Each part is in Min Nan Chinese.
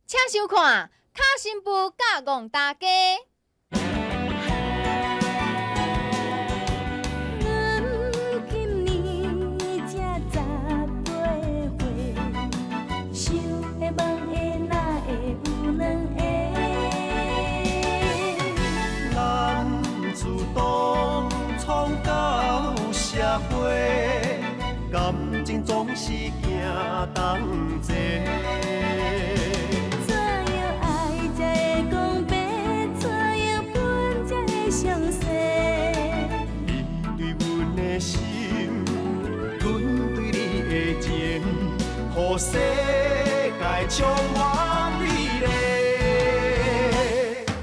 請收看《卡新婦佮戇大家》。阮今年才18歲，想的夢的哪會有兩个？男子當創到社會，感情總是行同齊。怎樣愛才會講白？怎樣分才會詳細？你對阮的心，阮對你的情，予世界充滿美麗。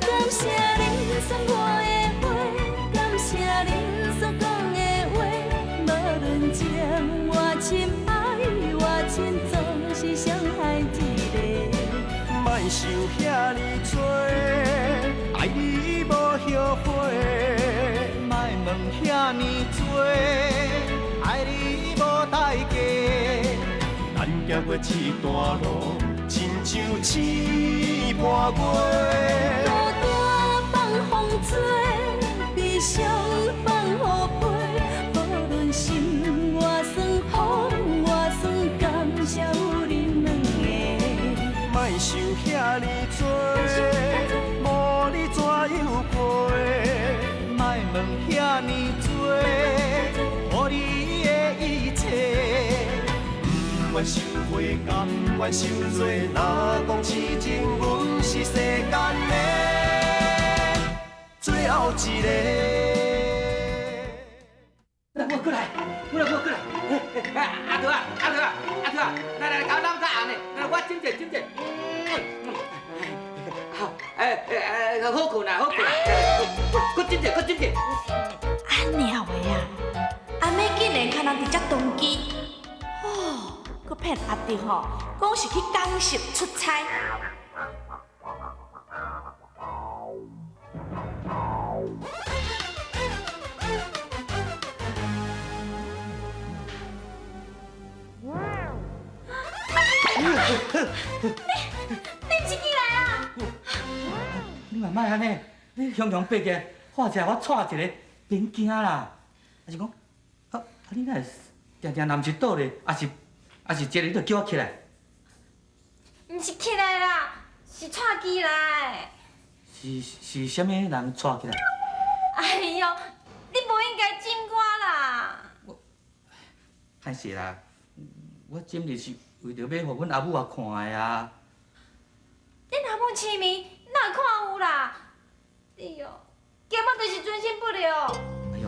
感謝恁送我的花，感謝恁所講的話，無論情偌深，愛偌深，總是傷害一個。莫想遐呢多，愛你無後悔。莫問遐呢多，愛你無代價。咱行過這段路，親像星伴月。孤單放風吹，悲傷放雨飞，無論心偌酸，風偌酸，感謝有恁兩个。莫想遐呢多，無你怎樣過？莫問遐呢多，予你的一切。不願受悔，甘願受罪。若講痴情，阮是世間的最後一个。來，我過來，我來，我過來。阿桃啊，阿桃啊，阿桃啊，來來，共我攬較紅的，來，我斟者，斟者。好，哎哎哎，好睏啦，好睏啦，閣斟者，閣斟者。按呢話啊，阿妹竟然牽人佇遮當機，哦，閣騙阿弟吼，講是去講習出差。你毋是起來啊？你嘛莫按呢，你雄雄爬起來，看起來我掣一个，免驚啦。啊是講，啊啊你哪會定定若毋是倒咧，抑是一个你就叫我起來？毋是起來啦，是掣起來。是啥物人掣起來？哎喲，你無應該針我啦。歹勢啦，我針你是為著欲予阮阿母也看的啊。恁阿母痴迷，哪會看有啦？哎喲，根本就是存心不良。哎喲，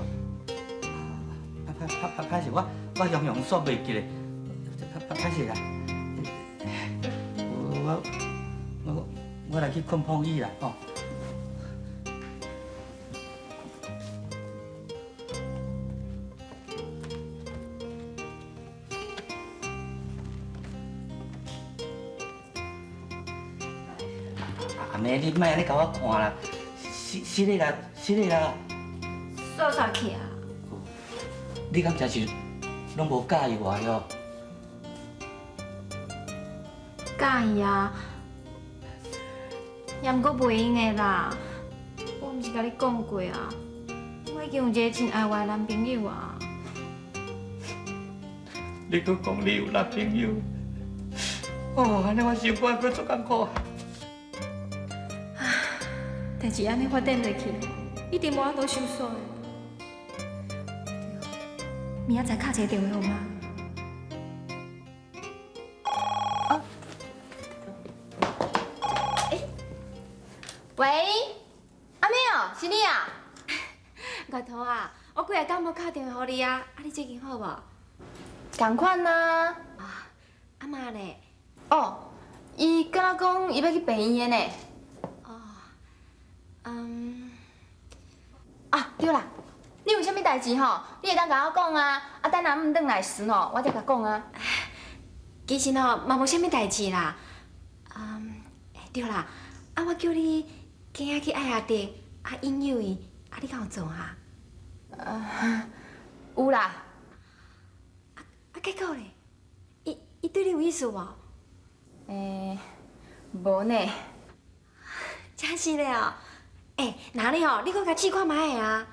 歹歹歹歹歹勢，我雄雄煞袂記咧，歹歹歹勢啦。我我我來去睏碰椅啦，吼。阿妹，你莫按呢共我看啦，是是咧啦，是咧啦。煞煞去啊！你敢真是攏無佮意我喲？佮意啊，也毋過袂用的啦。我毋是共你講過啊，我已經有一个真愛我的男朋友啊。你閣講你有男朋友？哦，按呢我心肝閣足艱苦。代誌按呢發展落去，一定無法度收煞的。對，明仔載敲一个電話予媽。哦。欸，喂，阿妹哦，是你啊？月桃啊，我幾下工無敲電話予你啊，啊你最近好無？仝款啊。啊媽咧？哦，伊敢若講伊欲去病院的呢。哦，嗯，啊對啦，你有啥物代誌吼？你會當共我講啊，啊等阿姆轉來時吼，我再共講啊。其實吼嘛無啥物代誌啦。嗯，對啦，啊我叫你今仔去愛阿弟，啊引誘伊，啊你敢有做啊？有啦。啊結果咧？伊對你有意思無？欸，無呢。真是的哦。欸，那你哦，你閣共試看覓啊？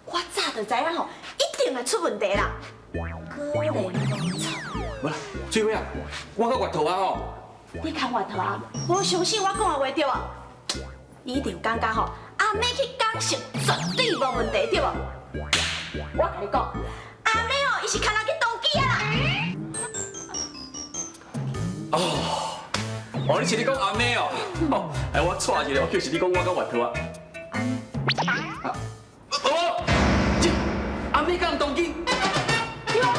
我早就知影吼，一定會出問題啦。果然無錯。無啦，水花啊，我佮月桃啊吼。你看月桃啊，無相信我講的話對無？你一定有感覺吼，阿妹去講熟絕對無問題對無？我共你講，阿妹哦，伊是牽人去當機啊啦。哦，哦，你是咧講阿妹哦？哦，哎，我錯一下，我就是你講我佮月桃啊。哦，這阿妹佮人同居？對啊。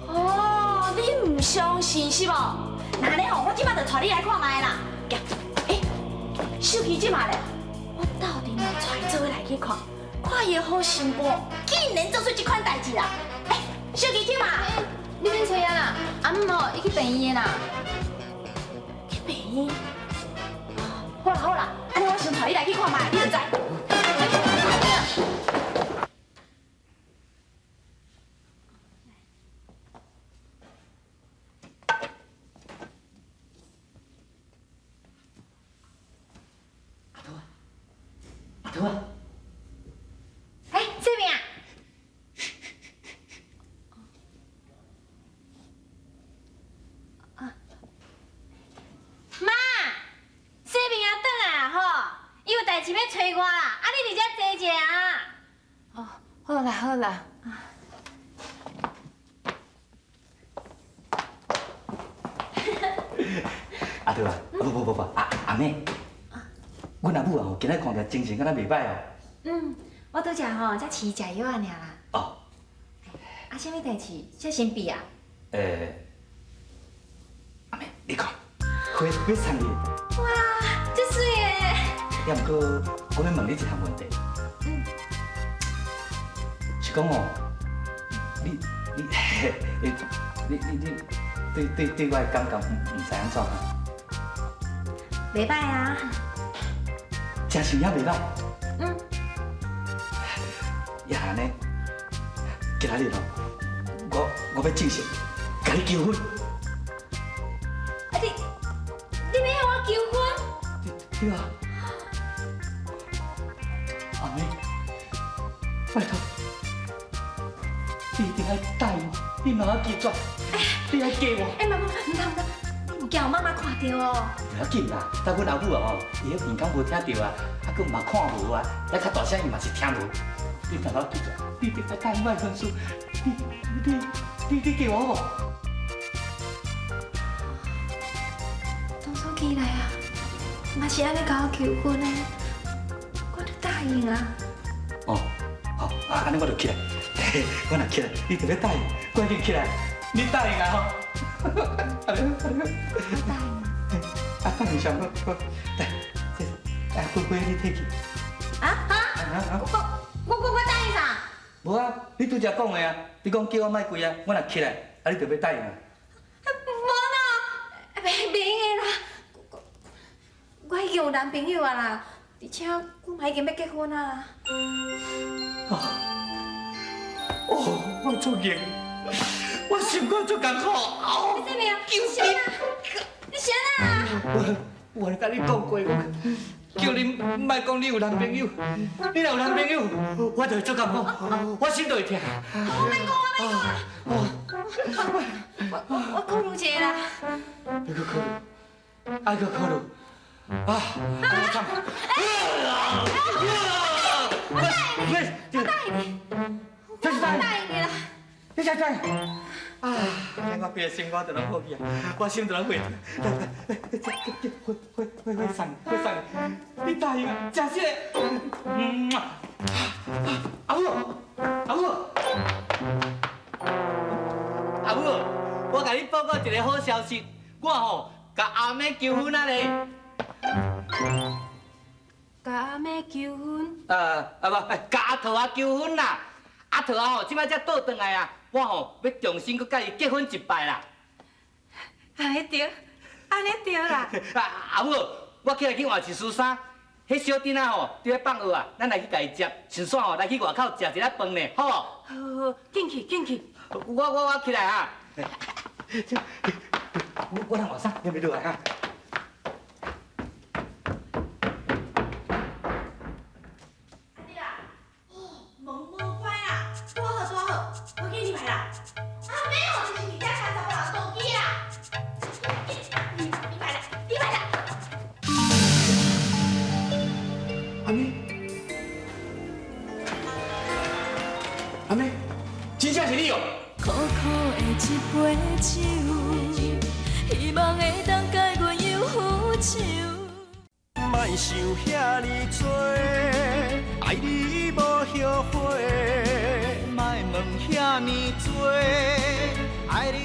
哦，你唔相信是無？那咧吼，我這擺就帶你來看覓啦。欸，手機這擺咧，我斗陣來帶伊做伙來去看，看伊的好新婦，竟然做出這款代誌啦！欸，手機這擺，你免揣啊啦，阿姆吼，伊去病院啦。去病院？好啦好啦，按呢我先帶你來去看覓，你就知。阿桃啊！欸，这边啊。妈，世明啊，转来啊吼，伊有代志欲揣我啦，啊你佇遮坐者啊。哦，好啦好啦。阿桃啊，不不不不，阿妹，阮阿母啊，今日看起來精神敢若袂歹哦。嗯，我拄則吼才飼伊食藥仔爾啦。哦。啊，啥物代志？遮神秘啊？阿妹，你看，花欲送你。哇，這媠的。也毋過，我欲問你一項問題。嗯。是講哦，你你你你你對對對我的感覺毋知按怎？袂歹啊。真是也袂歹。嗯。也按呢，今仔日哦，我欲正式共你求婚。啊你，你欲向我求婚？對啊。阿妹，拜託，你一定愛答應我，你莫仔拒絕，你愛嫁我。欸，媽媽，毋通毋通，你毋驚予媽媽看著哦？袂要緊啦，等阮阿母啊吼，伊彼邊敢無聽著啊，啊，閣嘛看無啊，來較大聲伊嘛是聽無。你莫仔拒絕，你一定愛答應我的婚事，你嫁我好無？當初起來啊，嘛是按呢共我求婚的，我就答應啊。哦，好，啊，按呢我就起來，我若起來，你就欲答應，趕緊起來，你答應啊吼！按呢，按呢，答應。啊，答應上好，好，來，這啊，筊筊你提去。啊啊！我答應啥？無啊，你拄才講的啊，你講叫我莫跪啊，我若起來，啊，你就欲答應啊。無啦，袂袂用的啦，我已經有男朋友啊啦，而且我嘛已經欲結婚啊。哦，我足硬，我心肝足艱苦。你啥物啊？你啥啊？你啥啊？我我共你講過，我叫你莫講你有男朋友，你若有男朋友，我就會足艱苦，我心就會疼。我莫講，我莫講。我考慮一下啦。你閣考慮，愛閣考慮，啊！我慘。我答應你，我答應你，這是答應我答應你啦。你才答應。啊！我規個心肝就攏好去啊，我心就攏會。來來來，這這火火火火送火送，你答應啊，真實的。嗯，阿母，阿母，阿母，我共你報告一个好消息，我吼共阿妹求婚啊咧。共阿妹求婚？啊無，共阿桃仔求婚啦。阿桃仔吼，這擺才倒轉來啊！我吼欲重新閣佮伊結婚一擺啦。按呢對，按呢對啦。啊，阿母，我起來去換一身衫，彼小弟仔吼佇咧放學啊，咱來去共伊接，順紲吼來去外口食一下飯呢，好無？好好，緊去緊去。我起來啊！我來換衫，你欲落來啊？阿妹，阿妹，真正是你哦！苦苦的一杯酒，希望會當解阮憂愁。莫想遐呢多，愛你無後悔。莫問遐呢多，愛你。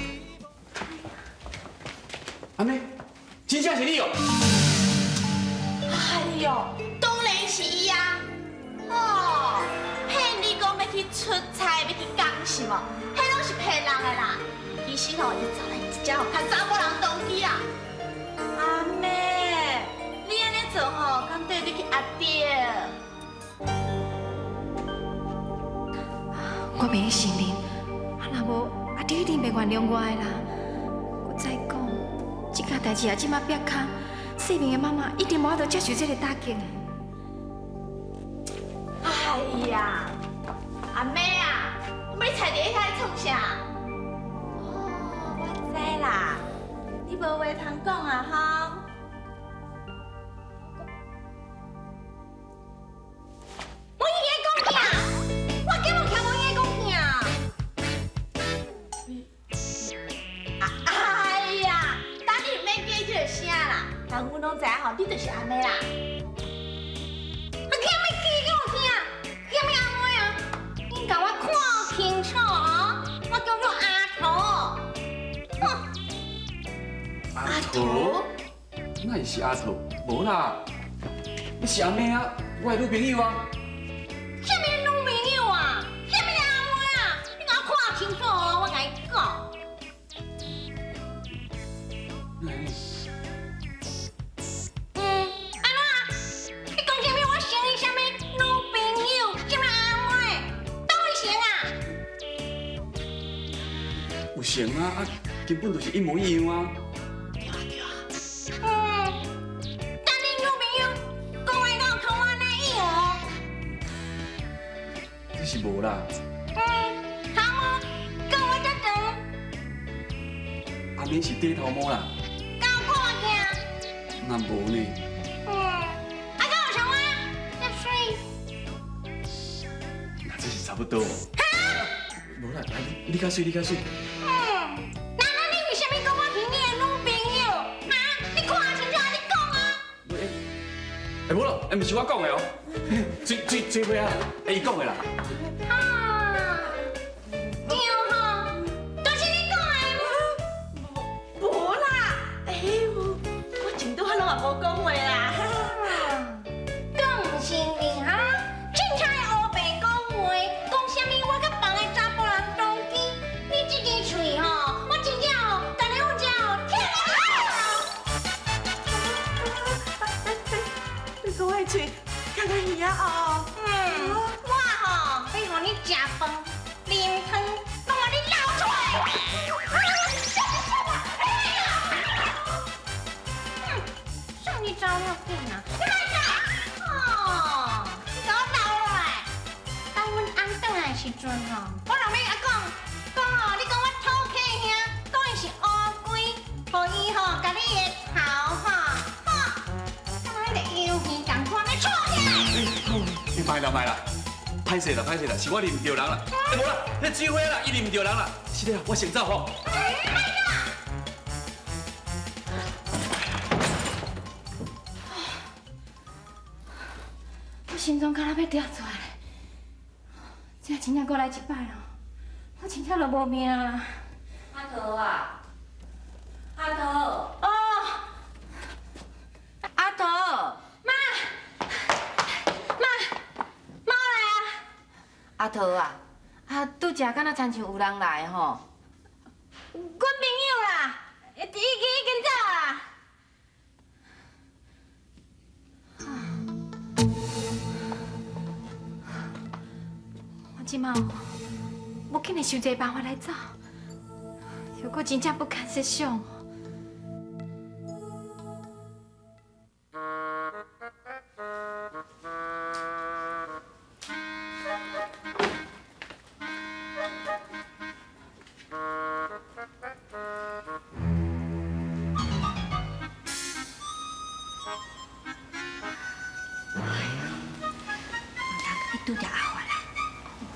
阿妹，真正是你哦！哎喲，當然是伊啊！哦，騙你講欲去出差，欲去講什麼？彼攏是騙人的啦！其實吼，伊走來一隻吼，共查某人同居啊！阿妹，你按呢做吼，敢對得起阿爹？我袂用承認，啊若無阿弟一定袂原諒我的啦。閣再講，這件代誌啊，這馬煏空，世明的媽媽一定無法度接受這个打擊的。哎呀，阿妹啊，欲你坐佇遐咧創啥？哦，我知啦，你無話通講啊吼。我已經講去啊，我根本聽無伊講去啊。哎呀，等你毋免加這个聲啦，但阮攏知影吼，你就是阿妹啦。啊，叫咩記叫我聽？叫咩阿妹啊？你共我看清楚哦，我叫做阿桃。哼，阿桃？哪會是阿桃？無啦，你是阿妹啊，我的女朋友啊。啥物女朋友啊？啥物阿妹啊？你共我看清楚哦，我共你講。嗯，按怎？你講啥物？我承認啥物女朋友？啥物阿妹？佗位成啊？有成啊，啊，根本就是一模一樣啊。嗯，但你女朋友講話敢有像我按呢樣？這是無啦。嗯，頭毛講我遮長，阿妹是短頭毛啦，敢有看鏡？那無呢？嗯，啊，敢有像我遮媠？那這是差不多。無啦，來，你較媠，你較媠。嗯，那那你為啥物講我是你的女朋友？哈？你看清楚，你講啊！欸，無啦，欸，毋是我講的哦，最最最尾啊，欸，伊講的啦。啊！阵吼，我若欲共讲讲吼，你讲我土客兄，讲伊是乌龟，予伊吼共你的头吼，吼，敢若彼个鱿鱼仝款咧错起来。你莫啦莫啦，歹势啦歹势啦，是我认毋著人啦。欸，无啦，彼水花啦，伊认毋著人啦。是咧，我先走吼。我心脏敢若欲跳出来咧，这真正阁来一摆哦，我真正就无命啦。阿桃啊，阿桃，哦，阿桃，妈，妈，妈来啊！阿桃啊，啊，拄才敢若亲像有人来吼？阮朋友啦，已经已经走啦。我这马无紧的想一个办法来走，后果真正不堪设想。去拄著阿发啦，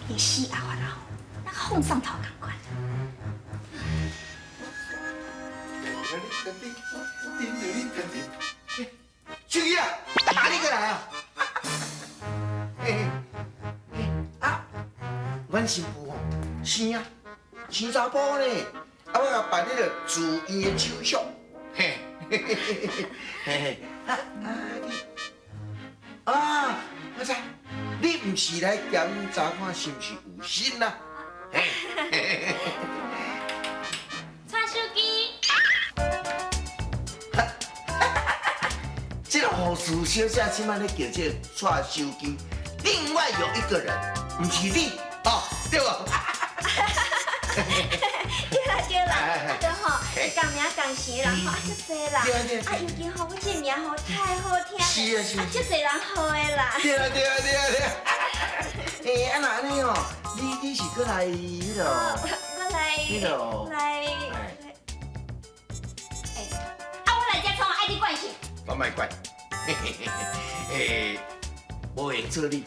伊死阿发啦，那放上头仝款。手机啊，打你过来啊！啊，阮新妇吼生啊，生查埔呢，啊，我共办彼个住院的手续，嘿，嘿嘿嘿嘿，啊啊你，啊，我知，你毋是来检查看是毋是有心啦？嘿，嘿嘿嘿。蔡手机。这个护士小姐这摆咧叫这个蔡手机，另外有一个人，毋是你，哦，对无？对啦对啦，啊对吼，仝名仝姓的人吼，啊足济啦，啊尤其吼，阮这个名吼太好听了，是啊是啊，足济人号的啦。对啊对啊对啊对啊。欸，啊若按呢吼，你是阁来彼个？我来，彼个。来，欸，啊我来遮创爱你关心。我莫管，嘿嘿嘿嘿，欸，无闲做你，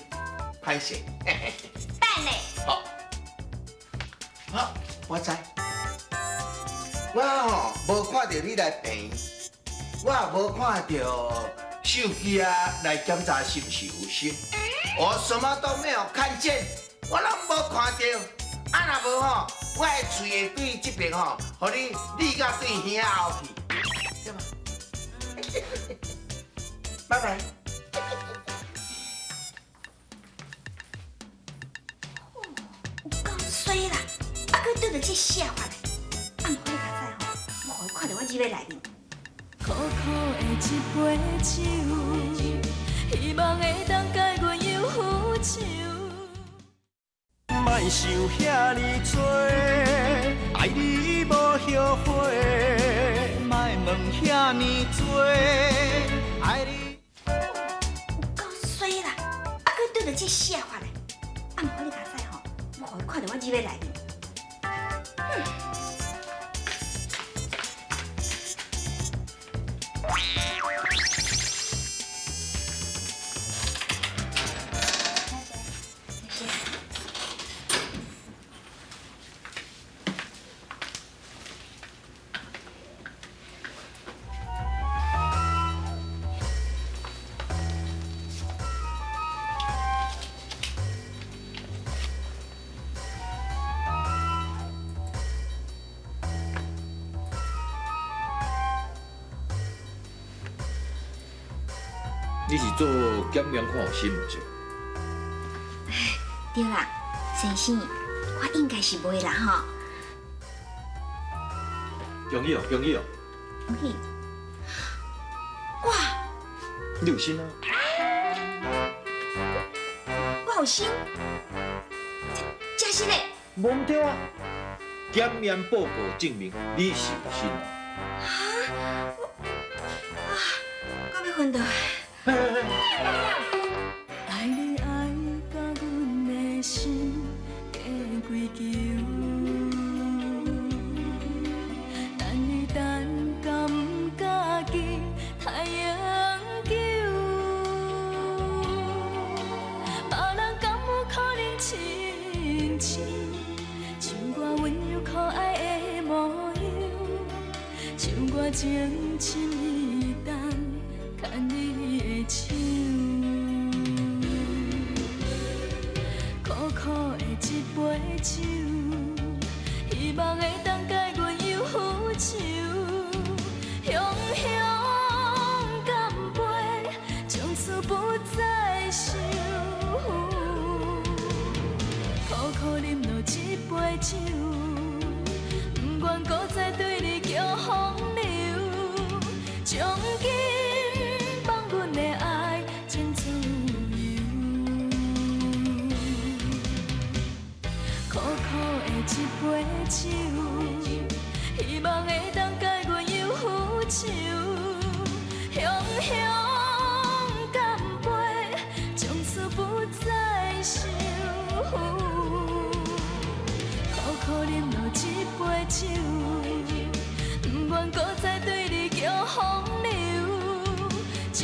歹势。等咧。好，好，我知。我吼无看著你来病院，我也无看著手机啊来检查是毋是有心，我什么都没有看见，我拢无看著。啊若无吼，我的喙会对这边吼，予你膩到对耳仔后去，对吗？拜拜。有够衰啦！啊，阁拄著这死阿发咧，啊，毋过你较知吼，我予伊看著我入去内面。苦苦的一杯酒，希望会当解阮忧愁。莫想遐呢多，爱你无后悔。莫问遐呢多，爱你。有够衰啦！啊，阁拄著这死阿发咧，啊，毋过你较知吼，我予伊看著我入去内面。你是做检验看有心毋是？对啦，先生，我应该是袂啦吼。恭喜哦，恭喜哦！恭喜！哇！你有心啊？我有心？这是咧？无毋对啊！检验报告证明你是有心。啊！我啊，我欲昏倒。爱你爱甲阮的心加可愛的模樣，像我情深意重牽你的手。苦苦的一杯酒，希望會當共阮憂愁。雄雄乾杯，從此不再愁。苦苦啉落一杯酒，不願閣再對你叫風流，將今放阮的愛真自由。苦苦的一杯酒，希望會當共阮憂愁。雄雄乾杯，從此不再愁。苦苦啉落一杯酒，不願閣再對你叫風流，將